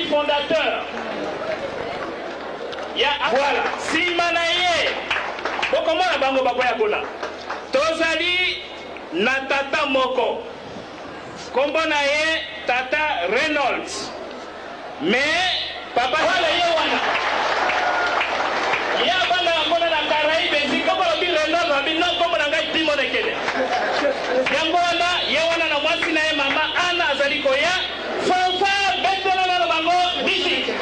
fondateur ya voilà nsima na ye bokomona bango bakoya kuna. Tozali na tata moko Kombo na ye tata Reynolds mais papa Wana ye wana ye avandaka kuna na Caraïbes esika balobi Reynolds alobi non kombo na ngai Timon Ekene yango wana ye wana na mwasi na ye mama Anna azali koya fanfare betela nano bango musique.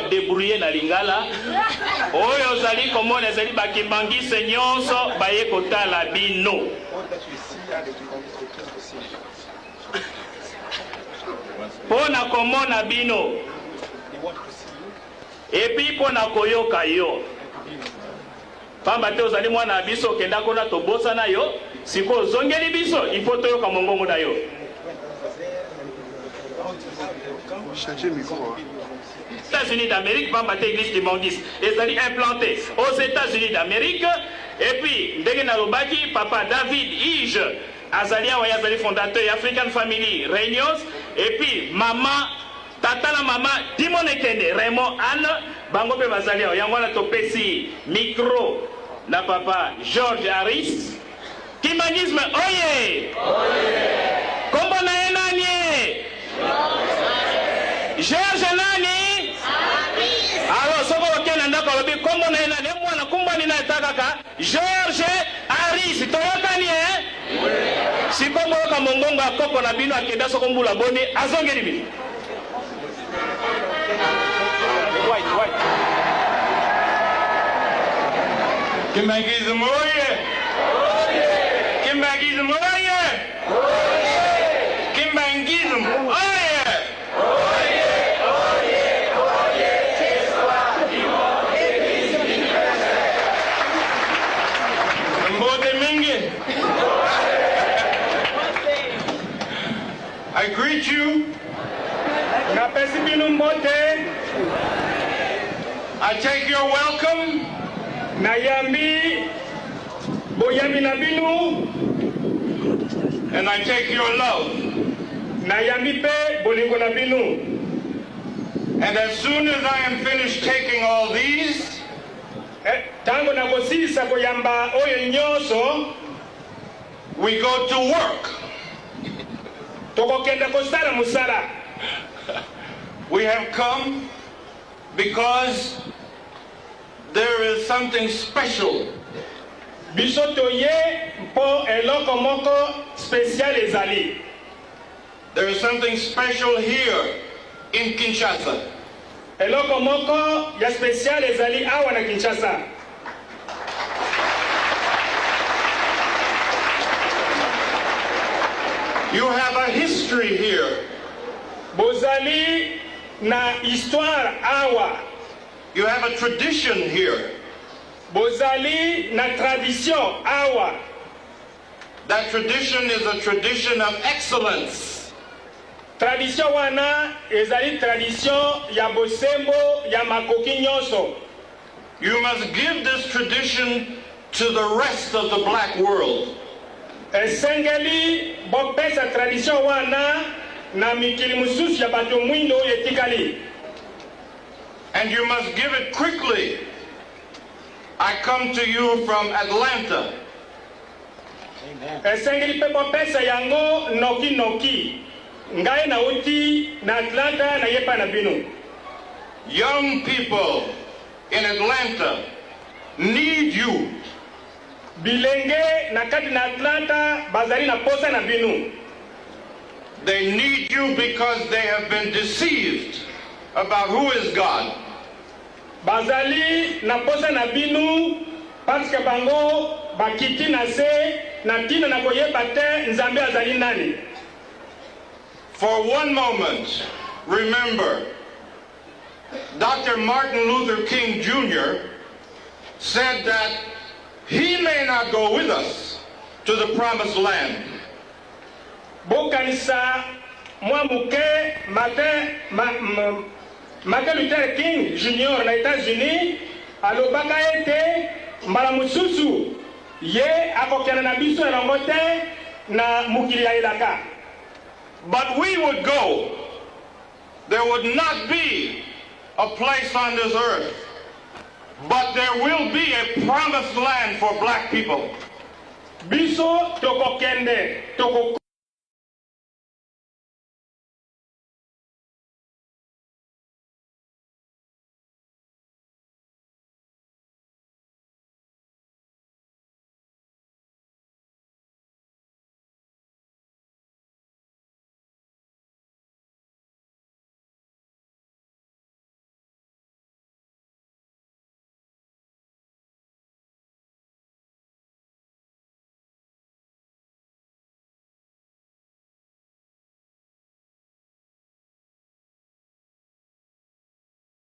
Debrouiller na lingala oyo ozali komona ezali bakimbangiste nyonso baye kotala bino. Mpo na komona bino epi mpo na koyoka yo. Pamba te ozali mwana na biso, okenda kuna tobosana yo, sikoyo ozongeli biso, il faut toyoka mongongo na yo. Changer micro. États-Unis d'Amérique, pamba te église kimbanguiste ezali implantée aux États-Unis d'Amérique. Et puis ndenge nalobaki, papa David Ige azali awa, ye azali fondateur ya African Family Reunions. Et puis mama Tata na mama Timon Ekende, Raymond Anne, bango mpe bazali awa. Yango wana topesi micro na papa George Harris. Kimbanguisme oye! Kombo na ye nani ye? George nani? Alors soki okei na ndako alobi kombo na ye nani? Ye mwana kumbani na eta kaka George Harris. Toyokani eh? Sikoyo boyoka mongongo ya koko na bino akenda soko mbula boni azongeli bino. White, white. Kimbanguisme oye! Kimbanguisme oye! Kimbanguisme oye! Mbote mingi. I greet you. Napesi bino mbote. I take your welcome. Nayambi boyambi na bino. And I take your love. Nayambi mpe bolingo na bino. And as soon as I am finished taking all these, Eh, ntango nakosilisa koyamba oyo nyonso, we go to work. Tokokende kosala mosala. We have come because there is something special. Biso toye mpo eloko moko special ezali. There is something special here in Kinshasa. Eloko moko ya special ezali awa na Kinshasa. You have a history here. Bozali na histoire awa. You have a tradition here. Bozali na tradition awa. That tradition is a tradition of excellence. Tradition wana ezali tradition ya bosembo ya makoki nyonso. You must give this tradition to the rest of the black world. Esengeli bopesa tradition wana na mikili mosusu ya bato mwindo oyo etikali. And you must give it quickly. I come to you from Atlanta. Esengeli mpe bopesa yango noki noki. Ngai nauti na Atlanta naye epai na bino. Young people in Atlanta need you. Bilenge na kati na Atlanta bazali na posa na bino. They need you because they have been deceived about who is God. Bazali na posa na bino parce que bango bakiti na se na tina na koyeba te Nzambe azali nani. For one moment, remember, Doctor Martin Luther King Jr. said that he may not go with us to the promised land. Bokanisa mwa moke Martin, ma, ma, Martin Luther King Jr. Na Etats-Unis alobaka ete mbala mosusu ye akokende na biso elongo te na mokili ya elaka. But we would go. There would not be a place on this earth, but there will be a promised land for black people. Biso tokokende, tokokota.